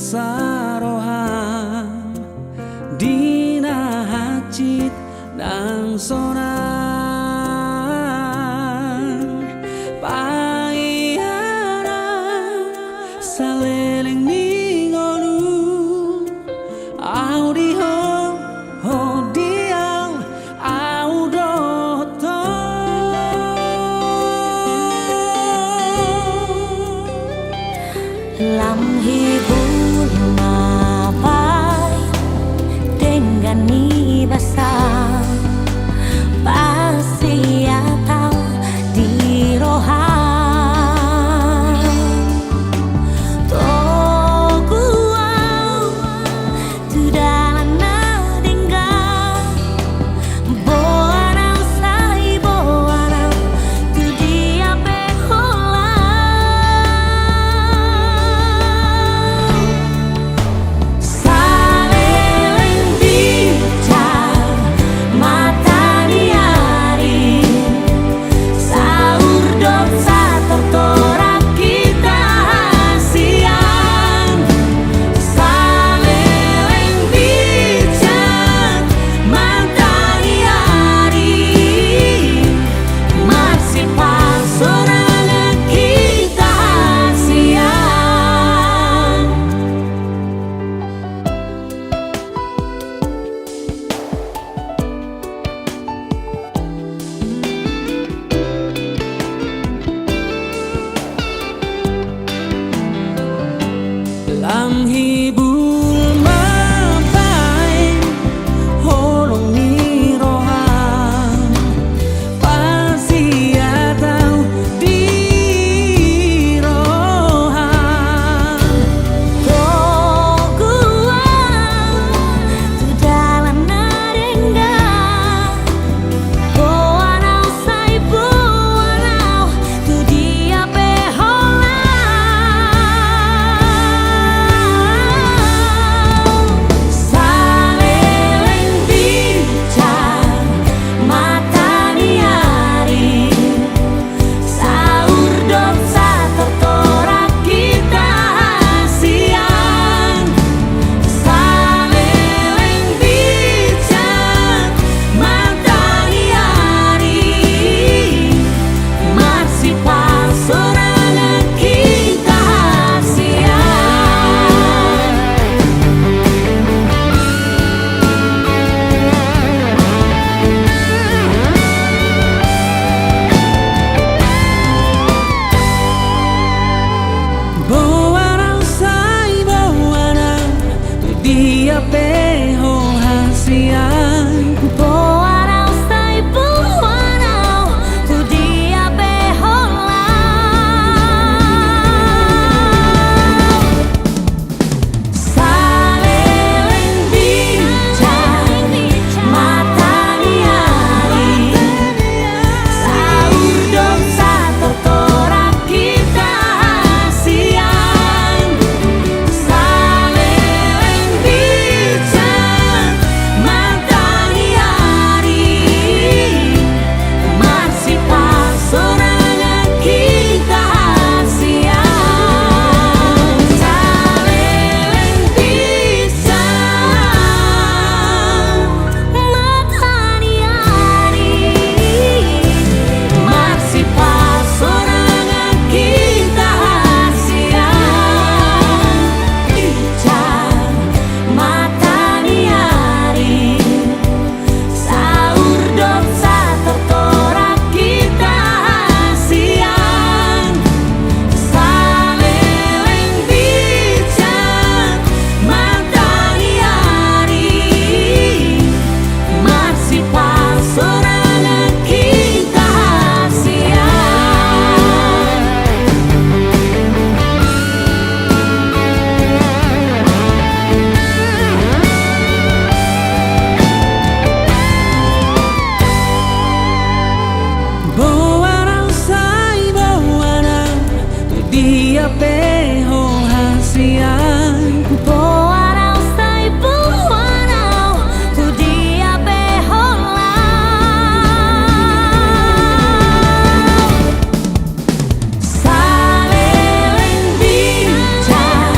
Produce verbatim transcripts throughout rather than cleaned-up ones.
Saroham di na hansit nang sonang, paihara saleleng ni ngolu, au di ho, ho di au, au dohot ho. Lam hibul ma baen denggan ni basa, pasiat au di roham. Togu au tu dalan na denggan, boan au sai boan au tu dia pe holan. Saleleng binsar mata ni ari, saur dohot satortorak hita hasian. Saleleng binsar mata ni ari, marsipasorangan hita hasian. Lam hibul ma baen holong ni roham, pasiat au di roham. Togu au tu dalan na denggan, boan au sai boan au tu dia pe holan. Saleleng binsar mata ni ari, saur dohot satortorak hita hasian. Saleleng binsar mata ni ari, marsipasorangan hita hasian. Boan au sai boan au tu dia pe ho hasian. Boan au sai boan au tu dia pe holan. Saleleng binsar mata ni ari, saur dohot satortorak hita hasian. Saleleng binsar mata ni ari, marsipasorangan hita hasian. Saleleng binsar mata ni ari, marsipasorangan hita hasian. Binsar mata ni ari, saur dohot satortorak hita hasian. Saleleng binsar mata ni ari, marsipasorangan hita hasian. Boan au sai boan au tu dia pe ho hasian. Boan au sai boan au tu dia pe holan. Saleleng binsar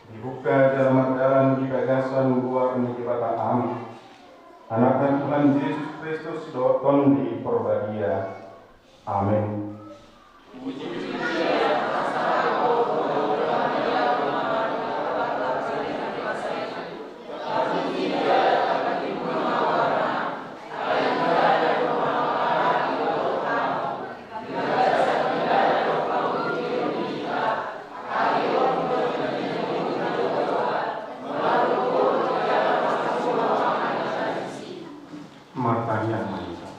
Dibuka jala mardalan di bagasan goar ni Debata Ama, Anakna Tuhan Jesus Kristus dohot Tondi Porbadia. Amen. Martangiang ma hita.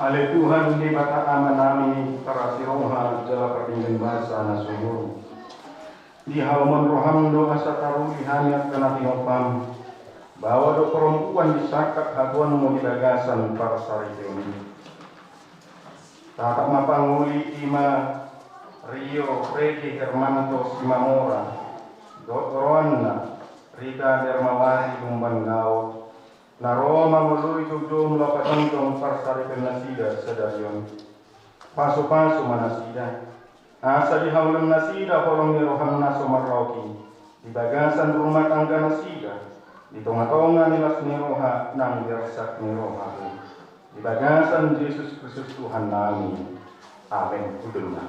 Ale Tuhan Debata Amanami, parasi roha jala pardenggan basa na sumurung. Dihaholongi roham do asa taruli hami angka na tinompam, baoa dohot parompuan disangkap hagoanmu di bagasan parsaripeon i. Tatap ma pangoli i ma Rio Fredy Hermanto Simamora, dohot oroanna Rita Dermawati Lumban Nao, na ro mangoloi joujou laho pajongjong parsaripeon nasida sadari on. Pasupasu ma nasida, asa dihaholongi nasida holong ni roham na so marlaok i, di bagasan rumah tangga nasida, di tongatonga ni las ni roha nang di arsak ni roha i. Di bagasan Jesus Kristus Tuhannami. Amen. Hundul ma.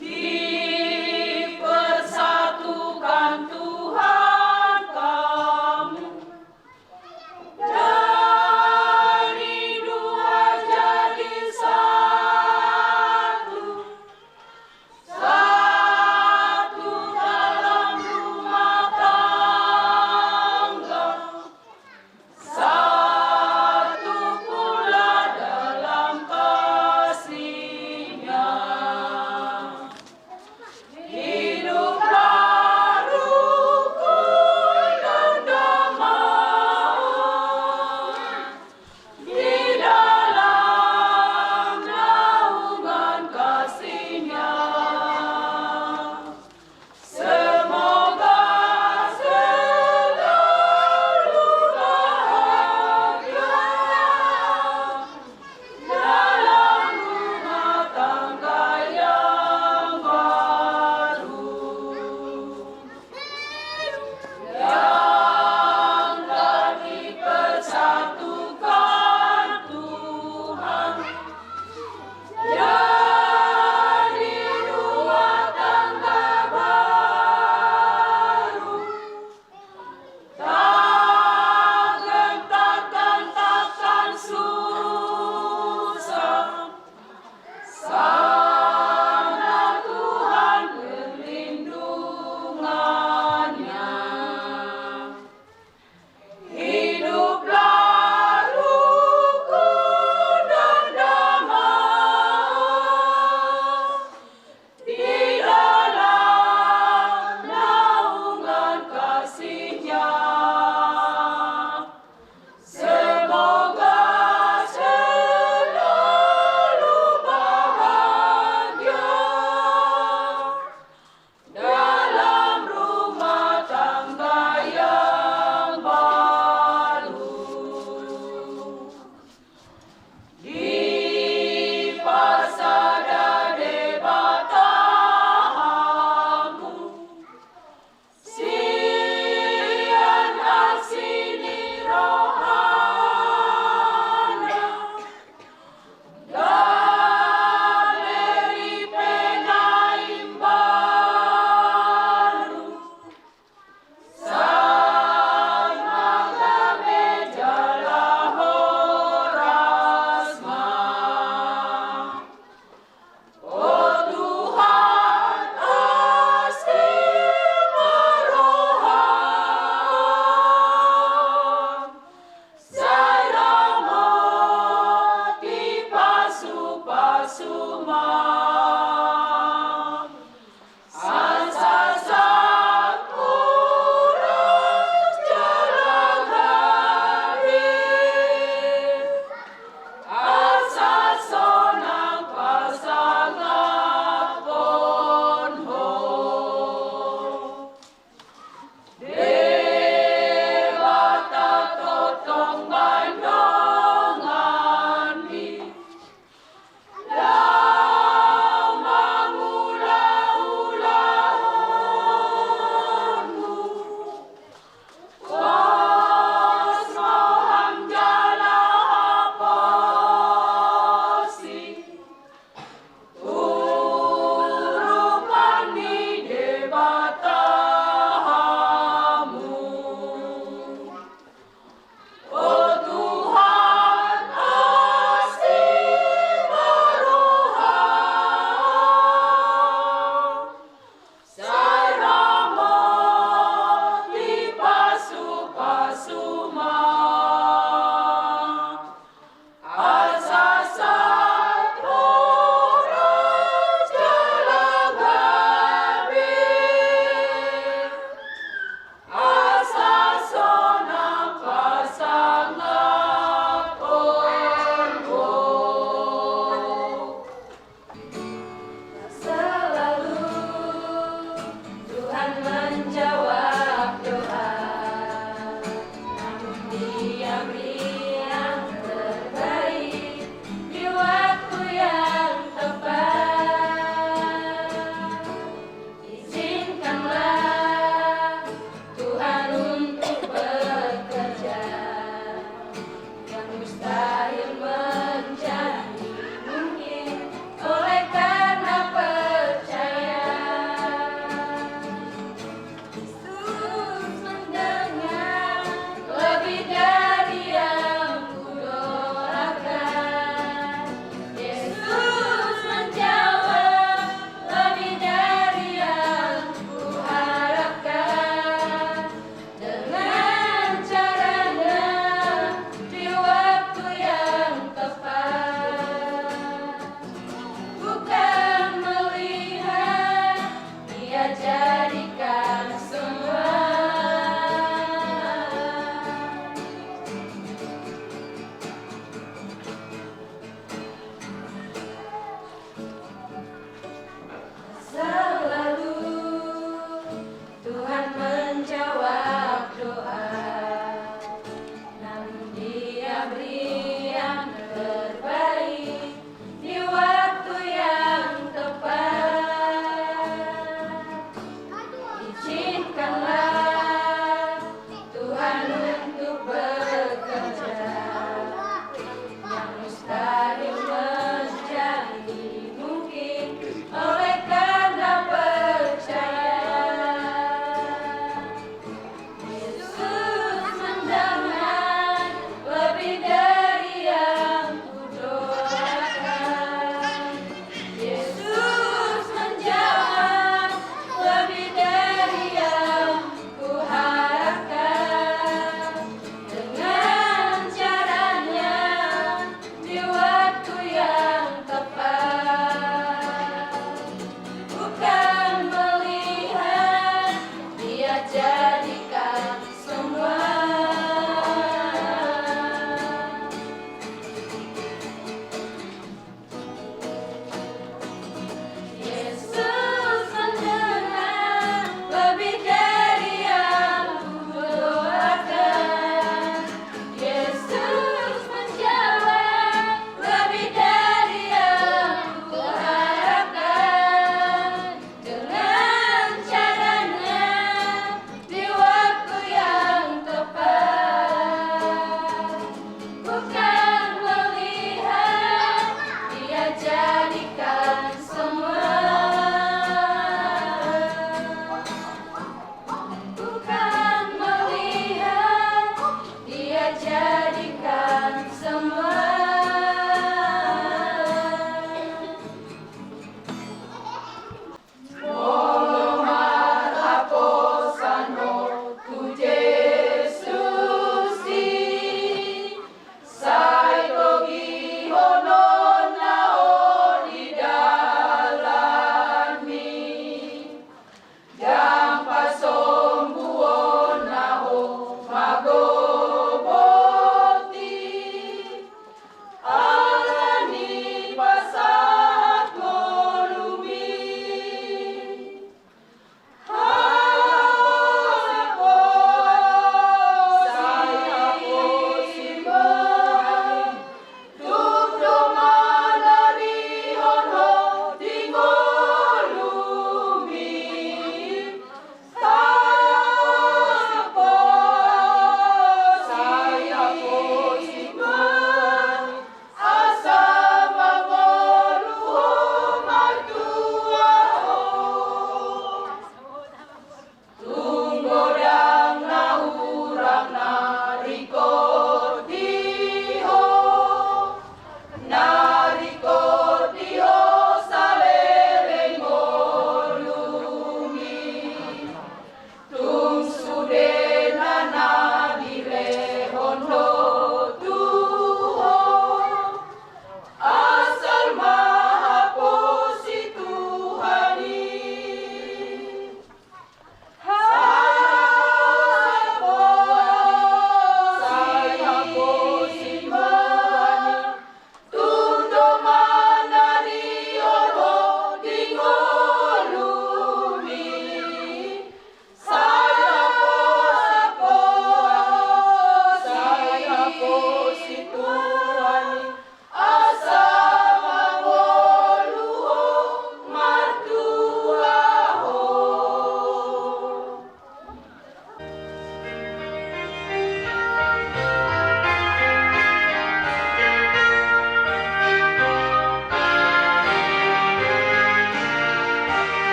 Dipersatukan Tuhan kamu, dari dua jadi satu, satu dalam rumah tangga, satu pula dalam kasihnya.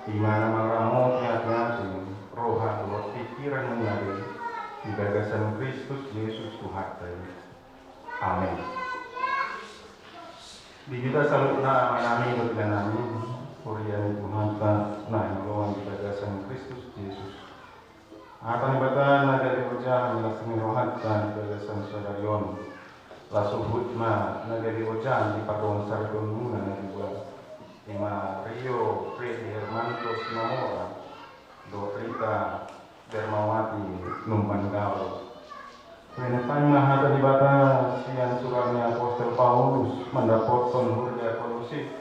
Ima na mangaramoti ateate, roha dohot pingkiran muna be, di bagasan Kristus Jesus Tuhanta i. Amen. Di hita saluhutna amanami dohot inanami, huria ni Tuhanta na hinaholongan di bagasan Kristus Jesus. Hata ni Debata na gabe ojahan las ni rohanta di bagasan sadari on. Las huhut ma na gabe ojahan di pardongansaripeon muna na dua. Ima Rio Freddy Hermanto Simamora dohot Rita Dermawati Lumban Galo. Hupasahat ma hata ni Debata sian surat ni apostel Paulus mandapothon huria Kolose.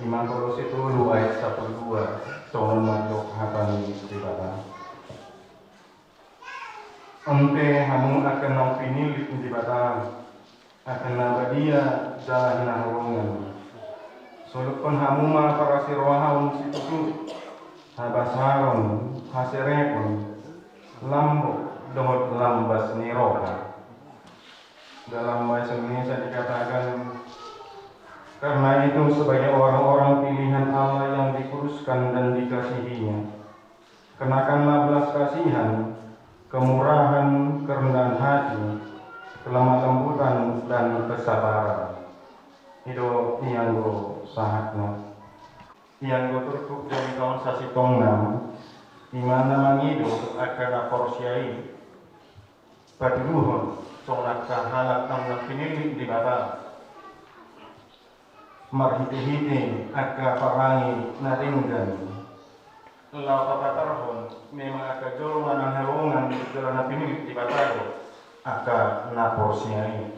Ima Kolose tolu ayat sampulu dua, songon on ma didok hata ni Debata. On pe hamu angka naung pinillit ni Debata, angka na badia jala hinaholongan, solukhon hamu ma parasirohaon situtu, habasaron, haserepon, lambok dohot lambas ni roha. Dalam bahasa Indonesia dikatakan, karena itu sebagai orang-orang pilihan Allah yang dikuduskan dan dikasihi-Nya, kenakanlah belas kasihan, kemurahan, kerendahan hati, kelemah lembutan, dan kesabaran. I do nian do sahatna. Ianggo turpuk jamita on sasintongna, ima na mangido angka na porsea i, patuduhon songon angka halak na pinillit ni Debata, marhitehite angka parange na denggan, laho papatarhon memang angka jolma na hinaholongan jala na pinillit ni Debata do angka na porsea i.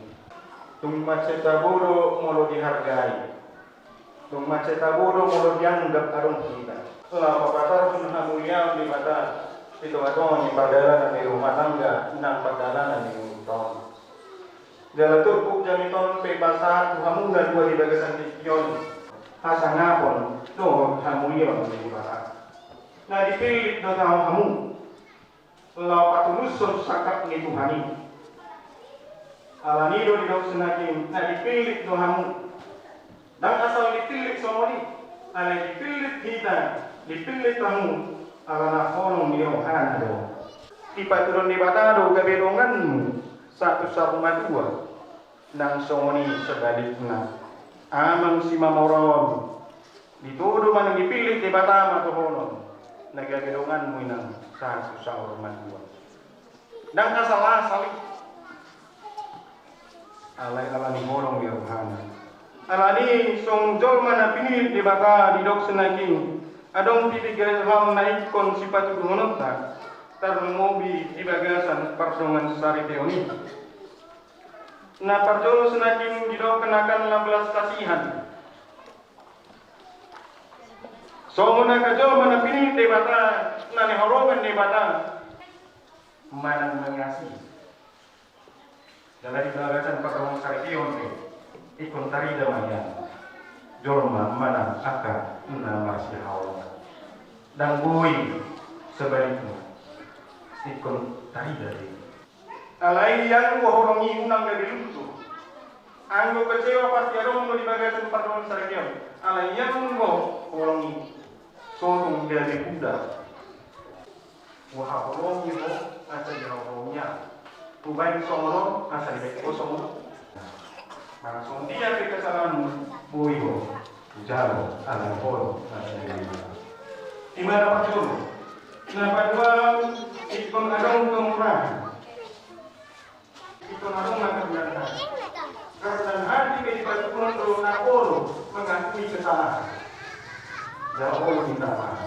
Tung mansai tabo do molo dihargai, tung mansai tabo do molo dianggap adong hita, laho papatarhon hamuliaon ni Debata di tongatonga ni pardalanan ni rumah tangga nang pardalanan ni ngolunta on. Jala turpuk jamita on pe pasahat tu hamu na dua di bagasan tingki on, hasangapon dohot hamuliaon ni Debata. Na dipillit do tau hamu, laho patulushon sangkap ni Tuhan i. Alani do didok si nangkin, na dipillit do hamu. Ndang asal dipillit songon i, alai dipillit hita, dipillit hamu, ala na holong ni rohana do. Dipatuduhon Debata do gabe donganmu sahat tu saur matua. Nang songon i sebalikna, amang Simamora on, ditudu manang dipillit Debata ma dohonon, na gabe donganmu i nang sahat tu saur matua. Ndang asal-asal i. Alai ala ni holong ni rohana. Alani songon jolma na pinillit Debata didok si nangkin, adong piga hal na ingkon sipatuduhononta, tarlumobi di bagasan pardongansaripeon i. Na parjolo si nangkin didok kenakanlah belas kasihan. Songon angka jolma na pinillit Debata, na hinaholongan Debata, manang mangasihi. Jala di bagasan pardongansaripeon pe, ingkon tarida ma nian jolma manang angka na marsihaholongan. Ndang boi sebalikna, ingkon tarida do i. Alai anggo holong i unang gabe luntur. Anggo kecewa pasti adong do di bagasan pardongansaripeon. Alai anggo holong i so tung gabe budak. Huhaholongi ho asa dihaholongi ahu. Hubaen songon on asa dibaen ho songon on. Manang songon dia pe kesalahanmu, boi ho hujalo ala ni holong na sian Debata. Ima na parjolo. Na paduahon, ingkon adong kemurahan. Ingkon adong ma kerendahan hati. Kerendahan hati pe dipatuduhon do na olo mengakui kesalahan. Jala olo minta maaf.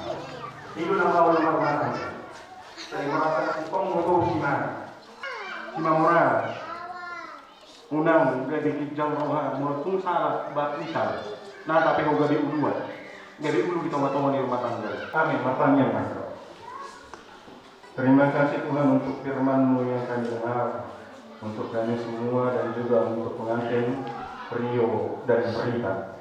I do na maol marmarang. Sai merasa singkong molo si ma, si ma mora. Unang gabe ginjang roha molo tung sala bahat misal. Na tape ho gabe uluan, gabe ulu di tongatonga ni rumah tangga. Amin. Martangiang ma hita. Terima kasih Tuhan untuk firman-Mu yang kami dengar, untuk kami semua dan juga untuk pengantin Rio dan Rita.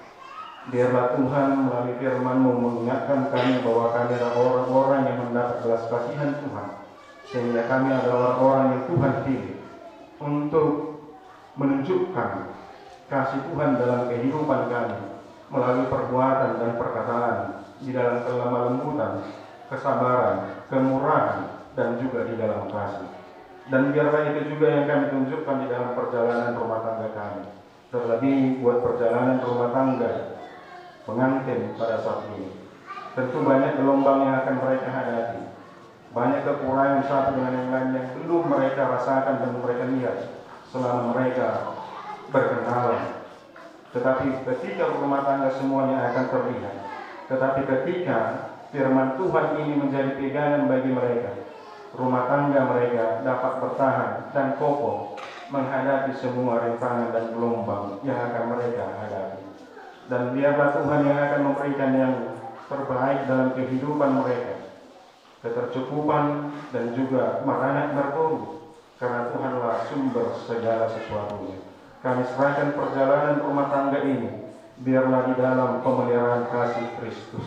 Biarlah Tuhan melalui firman-Mu mengingatkan kami bahwa kami adalah orang-orang yang mendapat belas kasihan Tuhan, sehingga kami adalah orang-orang yang Tuhan pilih untuk menunjukkan kasih Tuhan dalam kehidupan kami, melalui perbuatan dan perkataan, di dalam kelemah lembutan, kesabaran, kemurahan, dan juga di dalam kasih. Dan biarlah itu juga yang kami tunjukkan di dalam perjalanan rumah tangga kami, terlebih buat perjalanan rumah tangga pengantin pada saat ini. Tentu banyak gelombang yang akan mereka hadapi, banyak kekurangan satu dengan yang lain yang belum mereka rasakan dan mereka lihat selama mereka berkenalan. Tetapi ketika rumah tangga semuanya akan terlihat, tetapi ketika firman Tuhan ini menjadi pegangan bagi mereka, rumah tangga mereka dapat bertahan dan kokoh menghadapi semua rintangan dan gelombang yang akan mereka hadapi. Dan biarlah Tuhan yang akan memberikan yang terbaik dalam kehidupan mereka, ketercukupan, dan juga maranak marboru, karena Tuhanlah sumber segala sesuatunya. Kami serahkan perjalanan rumah tangga ini, biarlah di dalam pemeliharaan kasih Kristus.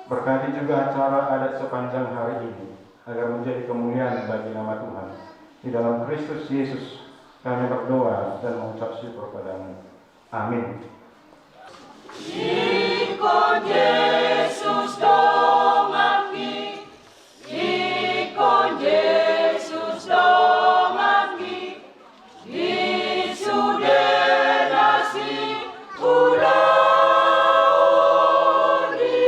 Berkati juga acara adat sepanjang hari ini, agar menjadi kemuliaan bagi nama Tuhan. Di dalam Kristus Yesus kami berdoa dan mengucap syukur padamu. Amin. Ingkon Jesus donganki, ingkon Jesus donganki, di sude na siulahon i.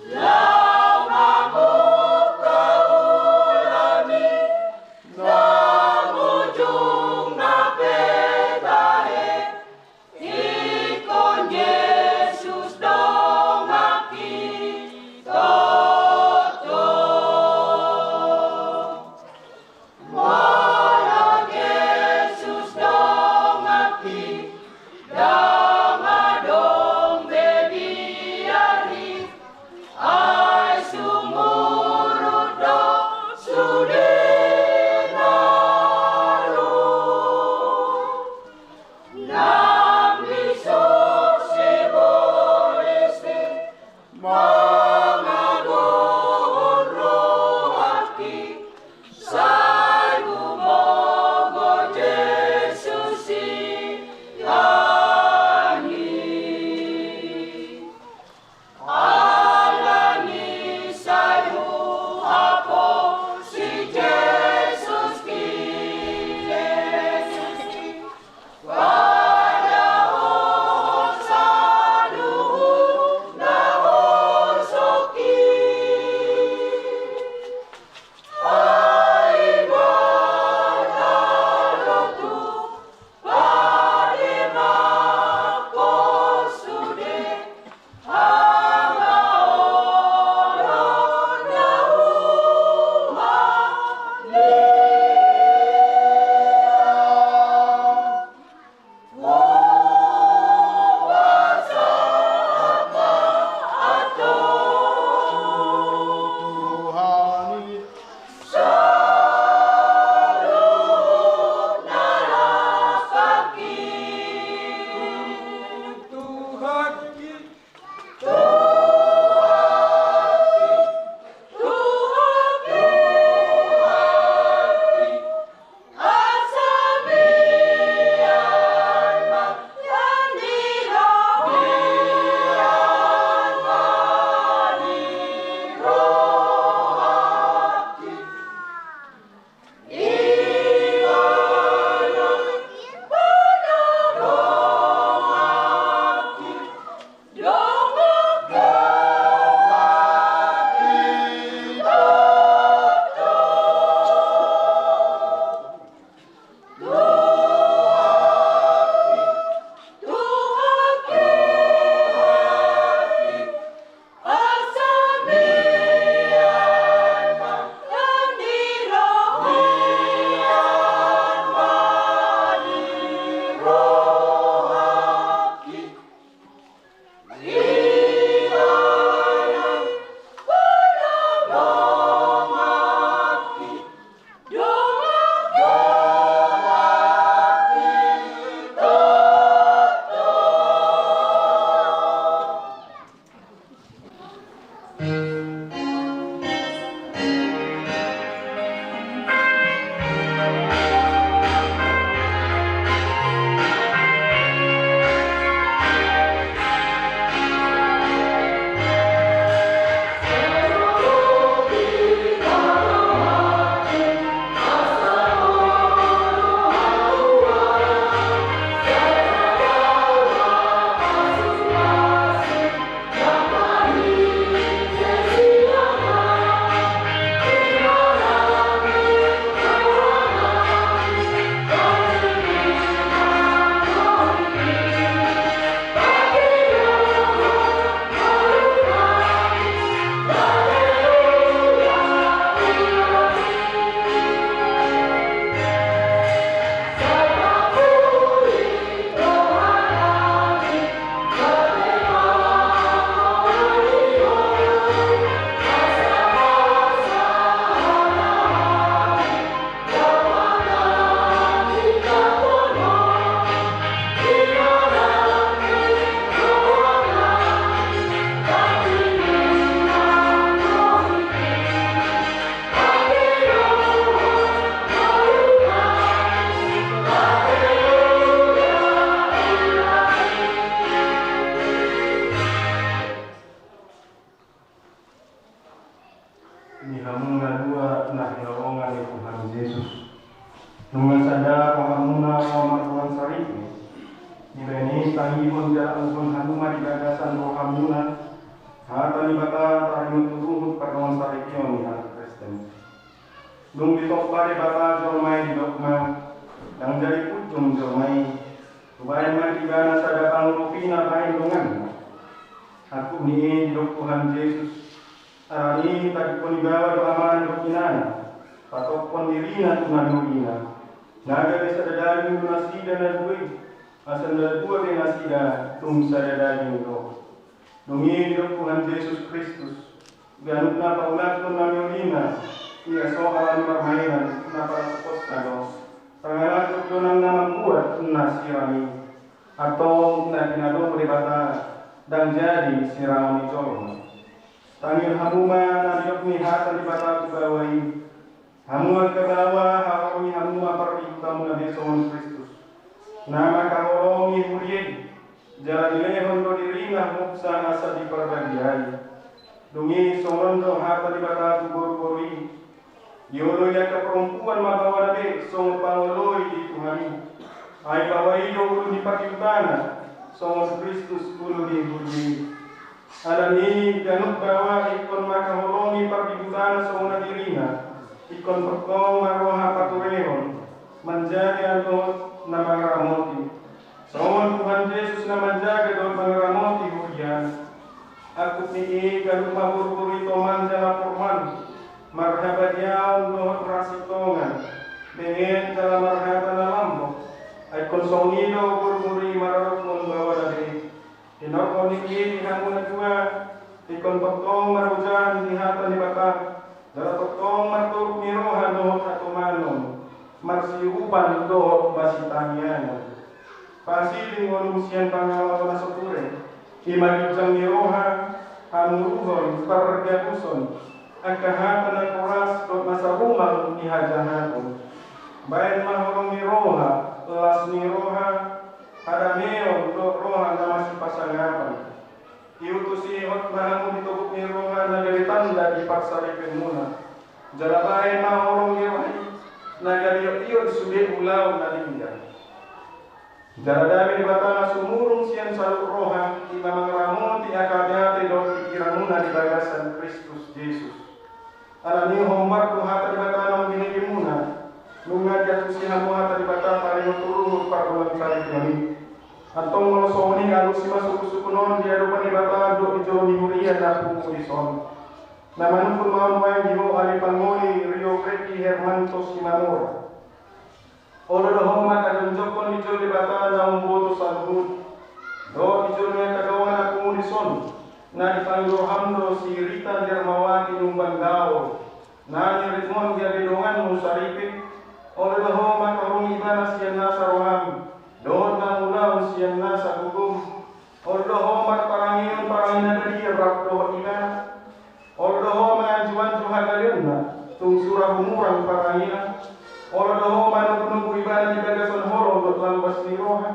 Laho mangungkap ulaon i, nang ujungna pe tahe, ingkon Jesus Tangihon jala aluhon hamu ma di bagasan rohamuna hata ni Debata taringot tu ruhut pardongansaripeon ni halak Kristen. Dung ditompa Debata jolma i, didok ma: Ndang jadi punjung jolma i, hubahen ma di ibana sada pangurupi na bahen donganna. Angkup ni i didok Tuhan Jesus: Alani i tadingkon ibawa do Ama na didok Inana, patophon dirina tu na niulina. Na gabe sada daging do nasida na dua i, asa ndada dua be nasida, tung sada daging do. Dung i didok Tuhan Jesus Kristus: Ganup na paulakhon na niulina, ia so alani marmaenan na palakuhonsa do, pangalakhon do nang na mambuat na sirang i. Antong na pinadomu Debata ndang jadi sirangon ni jolma. Tangihon hamu ma na nidok ni hata ni Debata tu baoa i. Hamu angka baoa, haholongi hamu ma pardihutamuna be songon Kristus, na mangkaholongi huria i, jala dilehon do dirina huhutsa asa diparbagiai. Dung i songon on do hata ni Debata tu boruboru i: Dioloi angka parompuan ma baoana be songon pangoloi di Tuhan i. Ai baoa i do ulu ni pardihutana, songon Kristus ulu ni huria i. Alani i ganup baoa ingkon mangkaholongi pardihutana songon na dirina, ingkon tongtong ma roha paturehon, manjaga dohot na mangaramoti, songon Tuhan Jesus na manjaga dohot mangaramoti huriana. Angkup ni i ganup ma boruboru i toman jala porman, marhabadiaon dohot marhasintongan, benget jala marhata na lambok. Ai ingkon songon i do boruboru i maradophon baoana be. Tinorhon ni i di hamu na dua, ingkon tongtong marojahan di hata ni Debata, jala tongtong martoruk ni roha dohot hatomanon, marsiurupan dohot masitangiangan. Paasi di ngolum sian pangalaho na so ture, i ma ginjang ni roha, hamuruhon, pargabuson, angka hata na horas dohot na sarumal ni hajahaton. Baen ma holong ni roha, las ni roha, hadameon dohot roha na masipasangapan. Iutus ihot ma hamu di togup ni roha na gabe tanda di parsaripeonmuna. Jala baen ma holong ni roha i na gabe iotiot di sude ulaon na denggan. Jala dame ni Debata na sumurung sian saluhut roha, i ma mangaramoti angka ateate dohot pikiranmuna di bagasan Kristus Jesus. Alani i hombar do hata ni Debata na umbinegemuna, nunga diantusi hamu hata ni Debata taringot tu ruhut pardongansaripeon i. Antong molo songon i, alusi ma sungkunsungkun on di adopan ni Debata dohot di jolo ni huria na pungu dison. Na manungkun ma on nuaeng di ho ale pangoli Rio Freddy Hermanto Simamora. Olo do ho mangkajongjongkon di jolo ni Debata na umboto saluhut, dohot di jolo ni angka dongan na pungu dison, na dipangido roham do si Rita Dermawati Numban Gaol, na niritmon gabe donganmu saripe. Olo do ho mangkaholongi ibana sian nasa roham, dohot mangulahon sian nasa gogom. Olo do ho marparange parange na badia rap dohot ibana. Olo do ho manganjuanju hagaleonna, tung sura humurang parangena. Olo do ho manombunombu ibana di bagasan holong dohot lambas ni roha.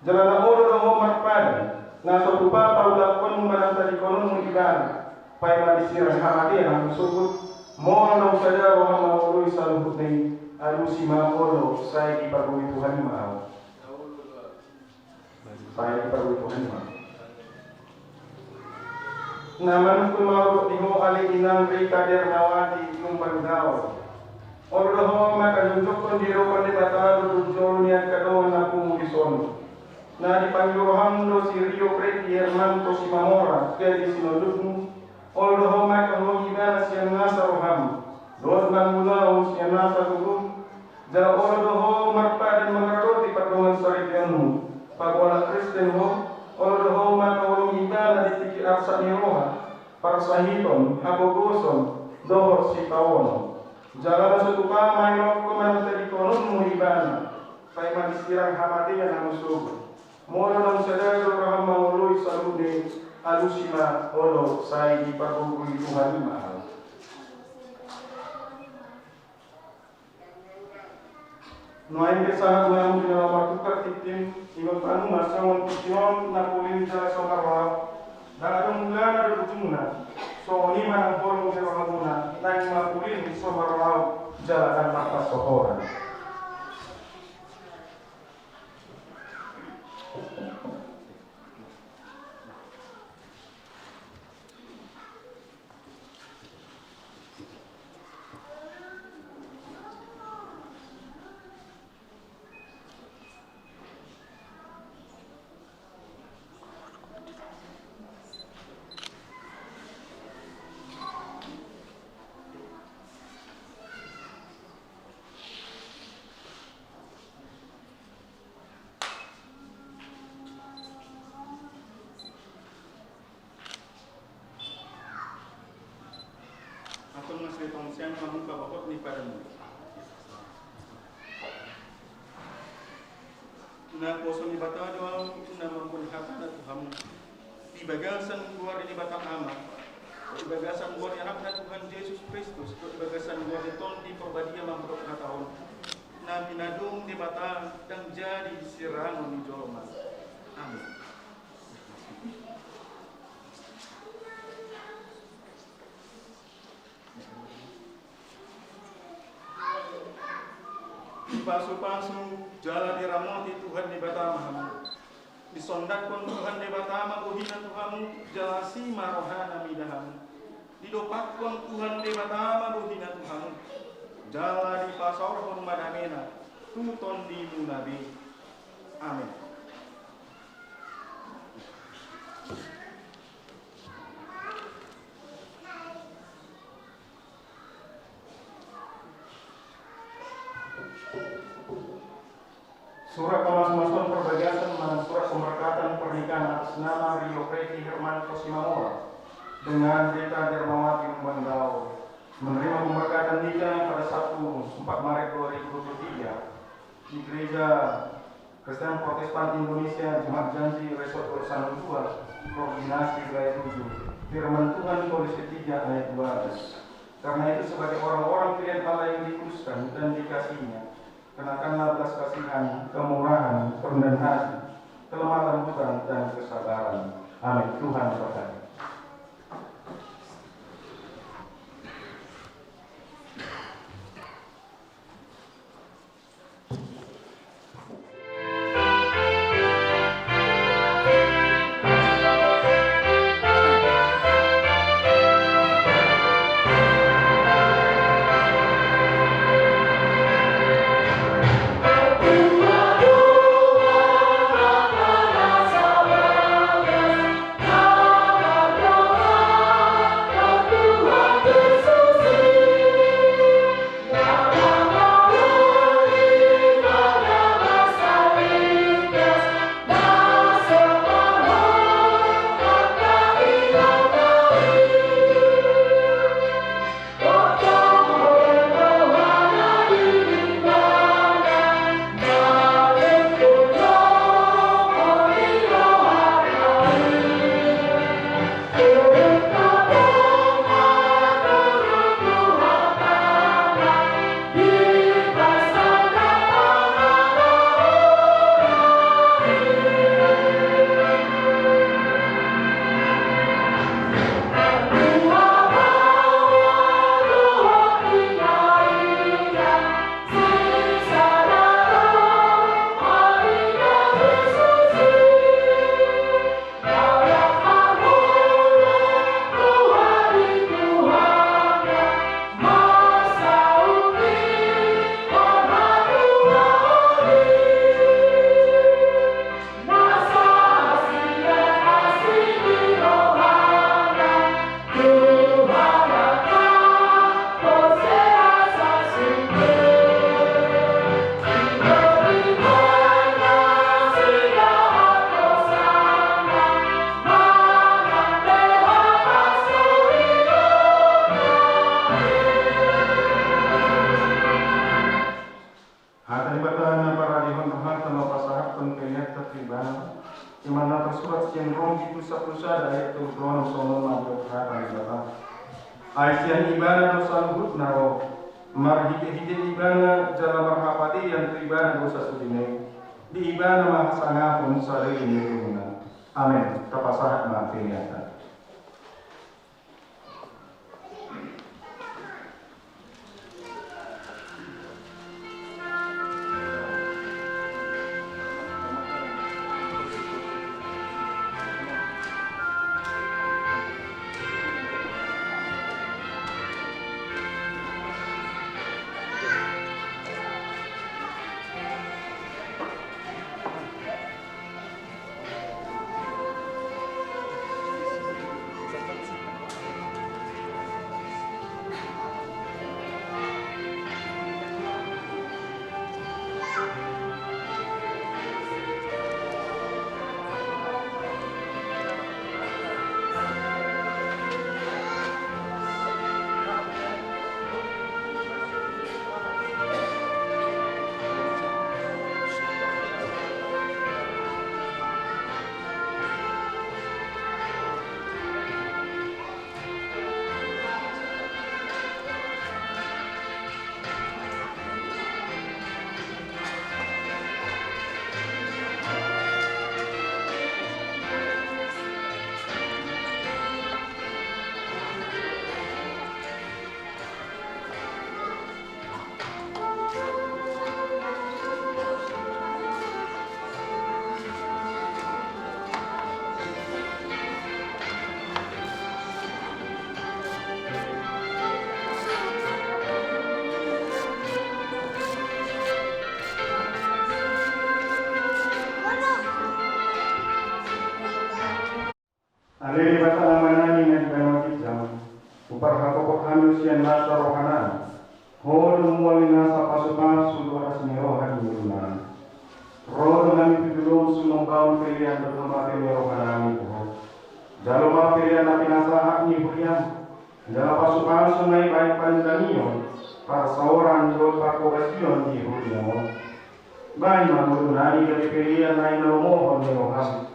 Jala na olo do ho marpadan, na so tupa paulakhonmu manang tadingkononmu ibana, paima disirang hamatean hamu sogot. Molo naung sada roham mangoloi saluhutna i, alusi ma olo, sai dipargogoi Tuhan i ma ahu. Sai dipargogoi Tuhan i ma ahu. Na manungkun ma on di ho ale inang Rita Dermawati Numban Gaol. Olo do ho mangkajongjongkon di adopan ni Debata dohot tu jolo ni angka dongan na pungu dison, na dipangido roham do si Rio Freddy Hermanto Simamora, gabe sinondukmu. Olo do ho mangkaholongi ibana sian nasa roham, dohot mangulahon sian nasa gogom. Jala olo do ho marpadan mangaradoti pardongansaripeonmu, paboa halak Kristen ho. Olo do ho mangkaholongi ibana di tingki arsak ni roha, parsahiton, hapogoson, dohot sitaonon. Jala na so tupa maelongkon manang tadingkononmu ibana, paima disirang hamatean hamu sogot. Molo naung sada do roham mangoloi saluhutna i, alusi ma olo, sai dipargogoi Tuhan i ma ahu. Nuaeng pe sahat ma hamu di na laho martukar tingkim, ingot hamu ma songon tingki on na polin jala so marlaok, ndang adong mulana dohot ujungna. Songon i ma nang holong ni rohamuna, naeng ma polin so marlaok jala ndang marpasohotan. Mas Letong sian mamuka bahot ni padan. Na poso ni Debata do ahu na mamboan hata na tu hamu. Di bagasan goar ni Debata Ama, di bagasan goar ni Anakna Tuhan Jesus Kristus, di bagasan goar ni Tondi Parbadia mamboan hata on. Na pinadung Debata ndang jadi sirangon ni jolma. Amin. Dipasupasu jala diramoti Tuhan Debata ma hamu. Disondanghon Tuhan Debata ma bohina tu hamu, jala asi ma rohana mida hamu. Didompakhon Tuhan Debata ma bohina tu hamu, jala dipasaorhon ma damena tu tondimuna be. Amin. Surat pamasumasuon parbagason manang surat pemberkatan pernikahan atas nama Rio Preti Hermanto Simamora dengan Rita Dermawati Umbandaur menerima pemberkatan nikah pada Sabtu empat Maret dua ribu dua puluh tiga di Gereja Kristen Protestan Indonesia Jemaat Janji Resort Dorsanu dua, Koordinasi Wilayah tujuh, Firman Tuhan Kolose tiga ayat dua belas. Karena itu, sebagai orang-orang pilihan Allah yang dikuduskan dan dikasihinya, kenakanlah belas kasihan, kemurahan, kerendahan hati, kelemah lembutan, dan kesabaran. Amin. Tuhan berkati. Hata ni Debata na paradehon rohanta ma pasahathon pelean ta tu ibana. Ima na tarsurat sian Rom bindu sampulu sada ayat tolu pulu onom, songon on ma didok hata ni Debata. Ai sian ibana do saluhutna ro, marhitehite ibana jala marhapatean tu ibana do sasudena i. Di ibana ma hasangapon saleleng ni lelengna. Amen. Tapasahat ma pelean ta. Amanami na di banua ginjang, huparhatopot hami sian nasa rohanami. Ho do mual ni nasa pasupasu dohot asi ni roha di ngolunami. Ro do hami tu jolom sumambaon pelean dohot hamate ni rohanami tu Ho. Jalo ma pelean na pinasahat ni huriam. Jala pasupasu ma i baen panindangion, parsaoran dohot parhobasion di huriam on. Baen ma ngolunami gabe pelean na hinalomohon ni roham.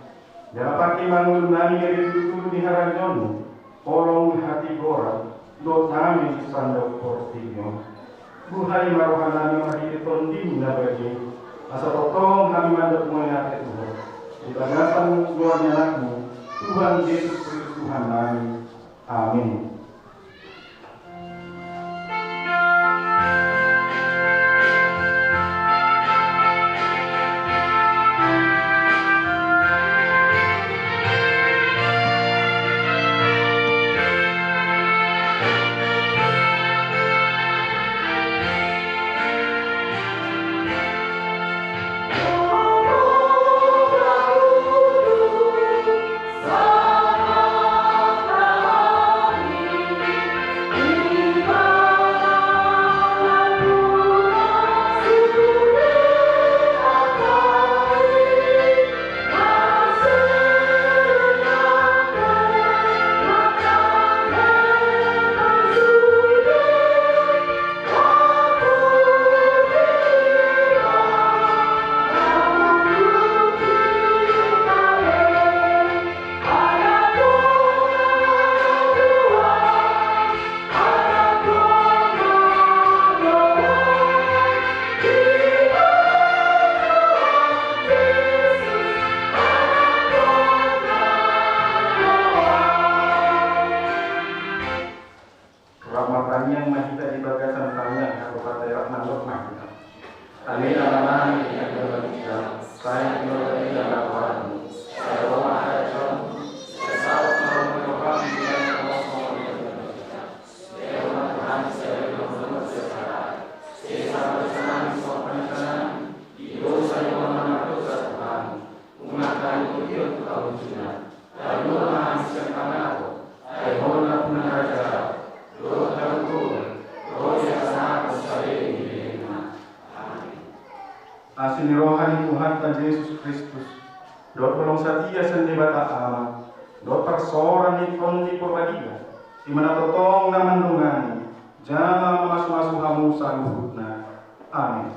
Jala pangke ma ngolunami gabe tutu di harajaonmu, holong hatigoran, dohot hami sandok portibi on. Buhai ma rohanami marhite Tondim na badia i, asa tongtong hami mandok mauliate tu Ho. Di bagasan goar ni Anakmu, Tuhan Jesus Kristus Tuhannami. Amin. Rap martangiang ma hita di bagasan tangiang hatop hata i, rap mandok ma hita. Ale Amanami na di banua ginjang, sai pinarbadia ma goarmu, sai ro ma harajaonmu, sai saut ma lomo ni roham di banua on songon na di banua ginjang. Lehon ma tu hami sadari on hangoluan siapari. Sesa ma dosanami songon panesanami di dosa ni angka na mardosa tu hami. Unang hami togihon tu pangunjunan. Paluahon ma hami sian pangago. Ai Ho do nampuna harajaon dohot hagogoon dohot hasangapon saleleng ni lelengna. Amin. Asi ni roha ni Tuhanta Jesus Kristus, dohot holong satia sian Debata Ama, dohot parsaoran ni Tondi Porbadia, i ma na tongtong na mandongani jala mamasumasu hamu saluhutna. Amin.